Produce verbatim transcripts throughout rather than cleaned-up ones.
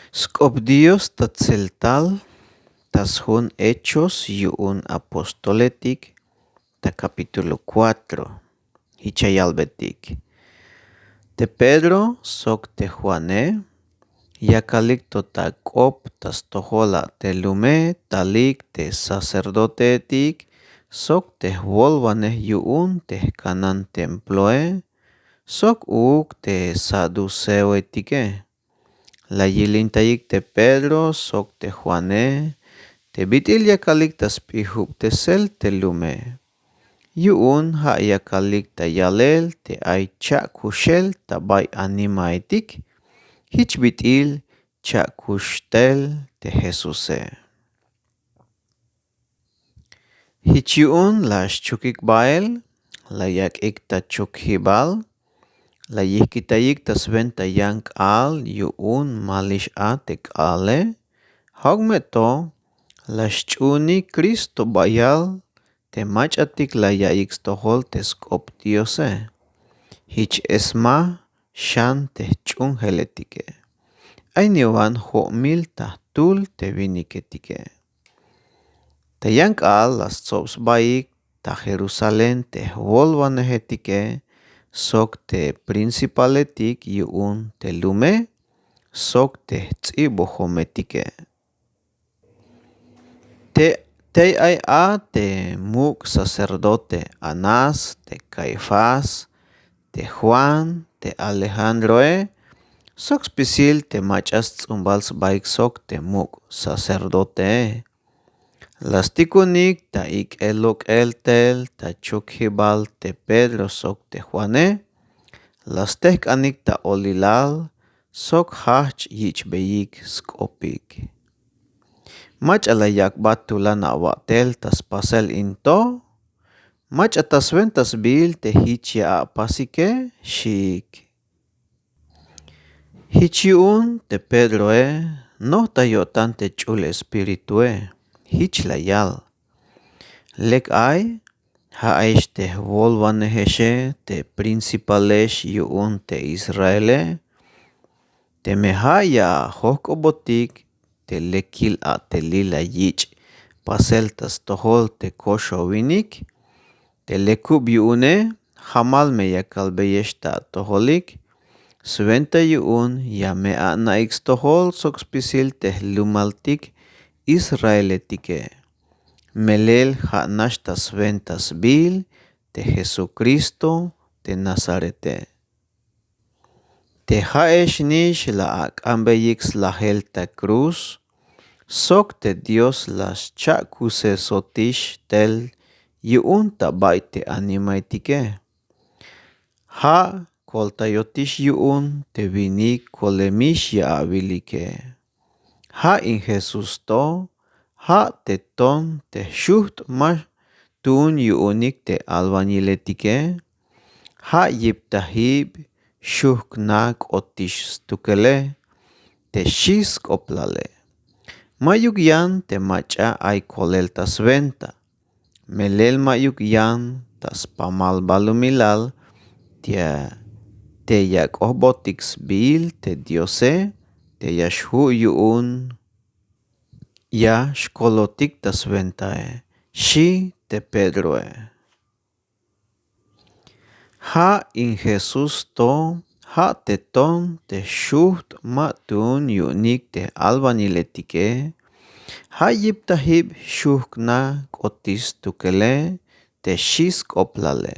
Sk'op dios ta tseltal ta sjun hechos yu'un apostoletik ta kapítulo kuatro. Jich ya yalbetik, te pedro sok te juane yakalik to ta k'op ta stojol a te lume talik te sacerdoteetik sok te jwolwanej yu'un te jkanan temploe sok uuk te saduceoetike. La yilintayik te pedro sok te juane te bit'il yakalik ta sp'ijubtesel te lume. Yu'un ja' yakalik ta yalel te ay cha'kuxel ta bay animaetik jich bit'il cha'kux tel te jesuse. Jich yu'un la xchukik bael, la yak'ik ta chukjibal, la yijkitayik ta swenta yan k'aal yu'un malix a te k'aale. Ja'uk me to la xch'uunik kristo bayal te mach'atik la ya'iyik stojol te sk'op diose. Jich esmaj xan te jch'uunjeletike. Ay niwan jo'mil ta jtul te winiketike. Ta yan k'aal la stsob sbaik ta jerusalén te jwolwanejetike sok te principaletik yu'un te lume sok te jts'ibojometike. Te tey ay a te muk' sacerdote anás te caifás te juan te alejandroe sok spisil te mach'a sts'umbal sbaik sok te muk' sacerdotee. La stikunik ta ik'el lok'el tel ta chukjibal te pedro sok te juane. La stejk'anik ta olilal sok jajch' yich'beyik sk'opik. Mach'a la yak'bat tulan awa'tel ta spasel in to? Mach'a ta swenta sbiil te jich ya apasike? Xiik. Jich yu'un te pedroe noj ta yo'tan te ch'ul espiritue. Jich la yal, lek ay ja'ex te jwolwanejexe te principalex yu'un te israele. Teme ja' ya jojk'obotik te lekil a'telil la yich' pasel ta stojol te koxo winik te lekub yu'une, jamal me ya kalbeyex ta atojolik swenta yu'un ya me ana'ik stojol sok spisil te jlumaltik israeletike. Melel ja' nax ta swenta sbiil te jesukristo te nazarete. Te ja'ex nix la ak'ambeyik slajel ta kruz sok te dios la scha'kusesotix tel yu'un ta bay te animaetike. Ja' koltayotix yu'un te winik kolemix ya awilike. Ja' in jesús to ja' te ton te xujt' ma tuun yu'unik te albañiletike. Ja' yiptajib xujknaj k'otix stukele te xi' sk'oplale. Ma'yuk yan te mach'a ay kolel ta swenta. Melel ma'yuk yan ta spamal balumilal te ya k'ojbotik sbiil te diose te ya xju' yu'un ya xkolotik ta swentae. Xi' te pedroe. Ja' in jesús to ja' te ton te xujt' ma tuun yu'unik te albañiletike. Ja' yiptajib xujknaj k'otix stukele te xi' sk'oplale.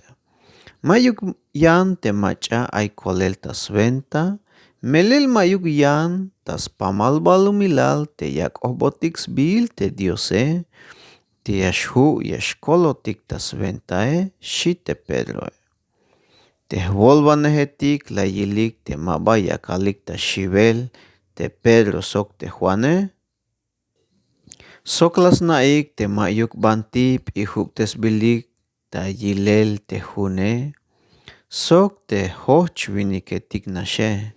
Ma'yuk yan te mach'a ay kolel ta swenta. Melel ma'yuk yan ta spamal balumilal te ya k'ojbotik sbiil te diose te ya xju' ya xkolotik ta swentae. Xi' te pedroe. Te jwolwanejetik la yilik te ma ba yakalik ta xiwel te pedro sok te juane. Sok la sna'ik te ma'yuk banti p'ijubtesbilik ta yilel te june sok te jojch' winiketik naxe.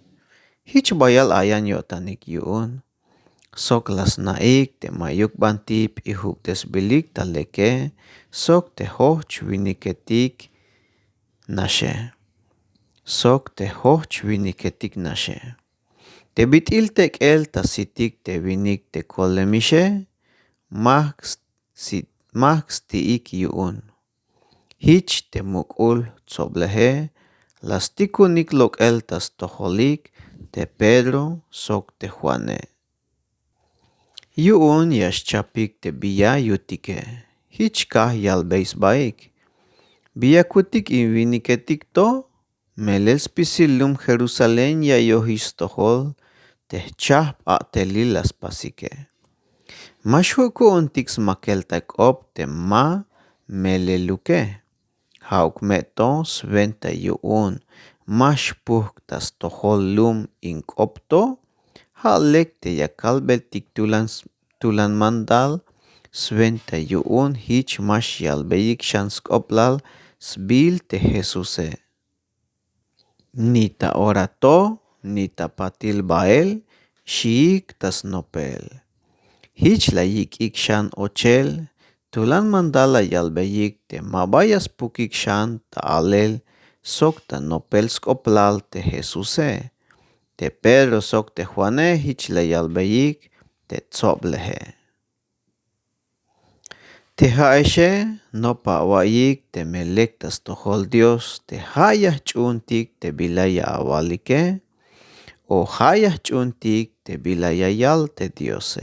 Jich bayal ayan yo'tanik yu'un. Sok la sna'ik te ma'yuk banti p'ijubtesbilik ta leke sok te jojch' winiketik naxe. Sok te jojch' winiketik naxe. Te bit'il tek'el ta sitik te winik te kolemixe, majk' sti'ik yu'un. Jich te muk'ul tsobleje la stikunik lok'el ta stojolik te Pedro sok te Juane. Yu'un ya xchapik te bi ya yutike. Jich kaj yalbey sbaik: Bi ya kutik in winiketik to? Melel spisil lum Jerusalén ya yojix stojol te jchajp a'telil la spasike. Ma xju' ku'untik smakel ta k'op te ma meleluke. Ja'uk me to swenta yu'un ma xpujk' ta stojol lum in k'op to. Ja' lek te ya kalbeltik tulan mandal swenta yu'un jich ma xyalbeyik xan sk'oblal sbiil te Jesuse. Ni ta ora to ni ta patil bael xiik ta snopel. Jich la yik'ik xan ochel. Tulan mandal la yalbeyik te ma ba ya spukik xan ta alel sok ta nopel sk'oblal te Jesuse. Te Pedro sok te Juane jich la yalbeyik te tsobleje. Te ja'exe nopa awa'iyik teme lek ta stojol Dios te ja' ya jch'uuntik te bila ya awalike o ja' ya jch'uuntik te bila ya yal te Diose.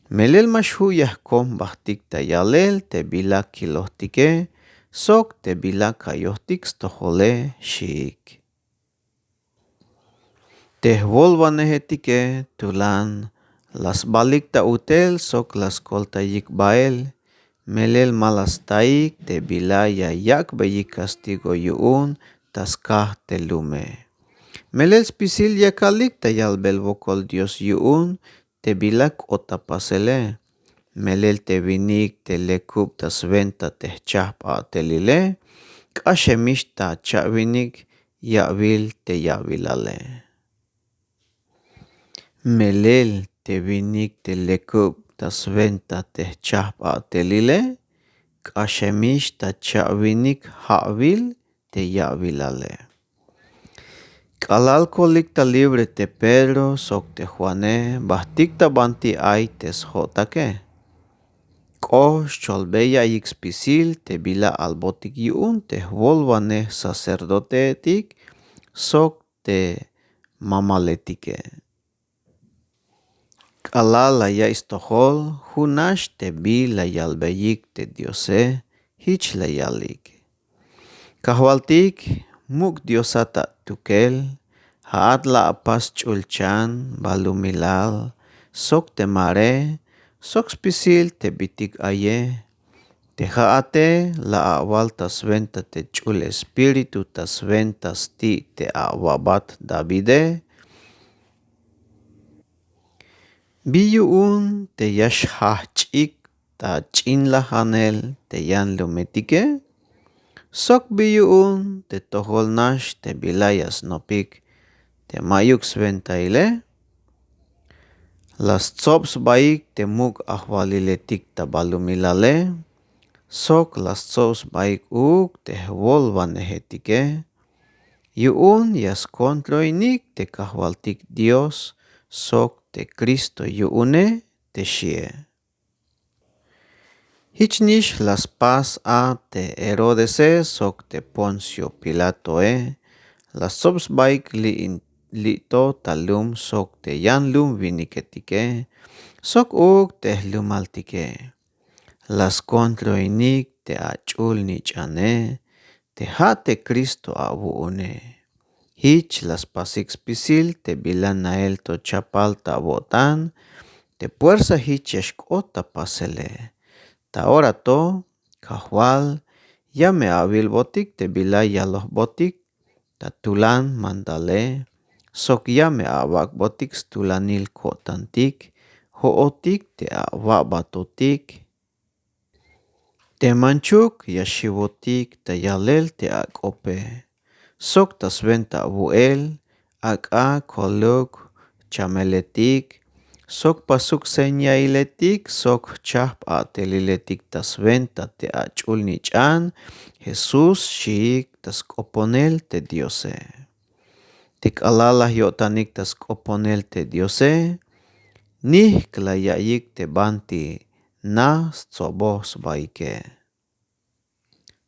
Melel ma xju' ya jkoj jbajtik ta yalel te bila kilojtike sok te bila ka'iyojtik stojole xiik. Te jwolwanejetike tulan la sbalik ta utel sok la skoltayik bael. Melel ma la staik te bila ya yak'beyik kastigo yu'un ta skaj te lume. Melel spisil yakalik ta yalbel wokol Dios yu'un te bila k'ot ta pasele. Melel te winik te lekub ta swenta te jchajp a'telile k'axemix ta cha'winik ya'wil te ya'wilale. Melel te winik te lekub ta swenta te jchajp a'telile k'axemix ta cha'winik ja'wil te ya'wilale. K'alal kolik ta libre te Pedro sok te Juane bajtik ta banti ay te sjo'take. K'o xcholbey ya'iyik spisil te bila albotik yu'un te jwolwanej sacerdoteetik sok te mamaletike. K'alal la ya'iy stojol jun nax te bi la yalbeyik te Diose, jich la yalik: Kajwaltik, muk' Diosat atukel, ja'at la apas ch'ulchan, balumilal, sok te mare, sok spisil te bitik aye. Te ja'ate la awal ta swenta te ch'ul Espíritu ta swenta sti' te awa'bat Davide. Bi yu'un te ya xjajch'ik ta ch'inlajanel te yan lumetike? Sok bi yu'un te tojol nax te bila ya snopik te ma'yuk swentaile? La stsob sbaik te muk' ajwaliletik ta balumilale, sok la stsob sbaik uuk te jwolwanejetike. Yu'un ya skontroinik te Kajwaltik Dios sok te Cristo yu'une, te xie. Jich nix la spas a te Herodese sok te Poncio Pilatoe. La stsob sbaik li'to ta lum sok te yan lum winiketike sok uuk te jlumaltike. La skontroinik te ach'ul-nich'ane, te ja' te Cristo awu'une. Jich la spasik spisil te bila nael to chapal ta awo'tan, te puersa jich ya xk'ot ta pasele. Ta ora to, Kajwal, ya me awilbotik te bila yalojbotik ta tulan mandale, sok ya me awak'botik stulanil ko'tantik jo'otik te awa'batotik. Te manchuk ya xiwotik ta yalel te ak'ope, sok ta swenta awu'el, ak'a, koluk, chameletik, sok pasuk señailetik sok jchajp a'teliletik ta swenta te ach'ul-nich'an Jesús xiik ta sk'oponel te Diose. Te k'alal la yo'tanik ta sk'oponel te diose, nijk la ya'iyik te banti na stsoboj sbaike.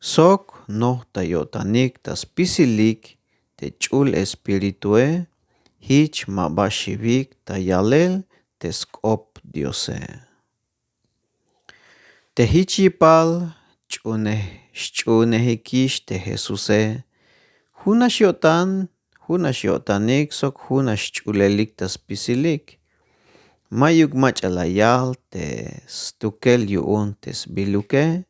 Sok noj ta yo'tanik ta spisilik te ch'ul espiritue, jich ma ba xiwik ta yalel te sk'op diose. Te jich yipal xch'uunejikix te jesuse, junax yo'tan junax yo'tanik sok junax xch'ulelik ta spisilik. Mayuk mach'a la yal te stukel yu'un te sbiluke,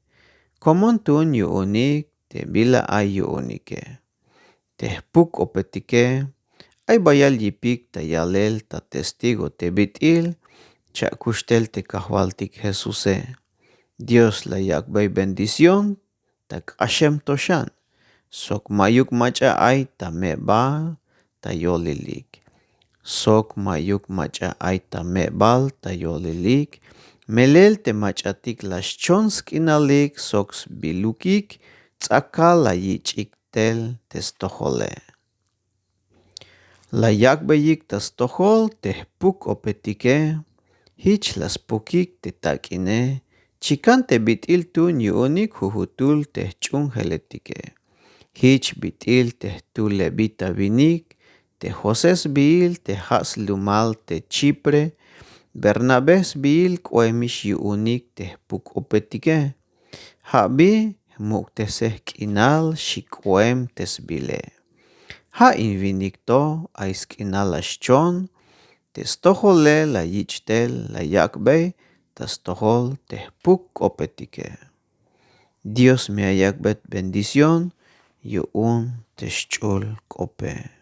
komon tuun yu'unik te bila ay yu'unike. Te jpuk-k'opetike ay bayal yipik ta yalel ta testigo te bit'il cha'kuxtel te kajwaltik jesuse. Dios la yak'bey bendición ta k'axem to xan, sok mayuk mach'a ay ta me'bal ta yolilik. Sok mayuk mach'a ay ta me'bal ta yolilik, melel te mach'atik la xchon sk'inalik sok sbilukik ts'akal la yich'ik tel te stojole. La yak'beyik ta stojol te jpuk-k'opetike, jich la spukik te tak'ine, chikan te bit'il tuun yu'unik jujutul te jch'uunjeletike. Jich bit'il te jtul levita winik te josé sbiil te ja' slumal te chipre, bernabé sbiil k'oemix yu'unik te jpuk-k'opetike. Ja' bi jmuk'tesej k'inal xik'oem te sbile. Ja' in winik to ay sk'inal la xchon te stojole la yich' tel la yak'bey ta stojol te jpuk-k'opetike. Dios me ya yak'bey bendición yu'un te xch'ul k'ope.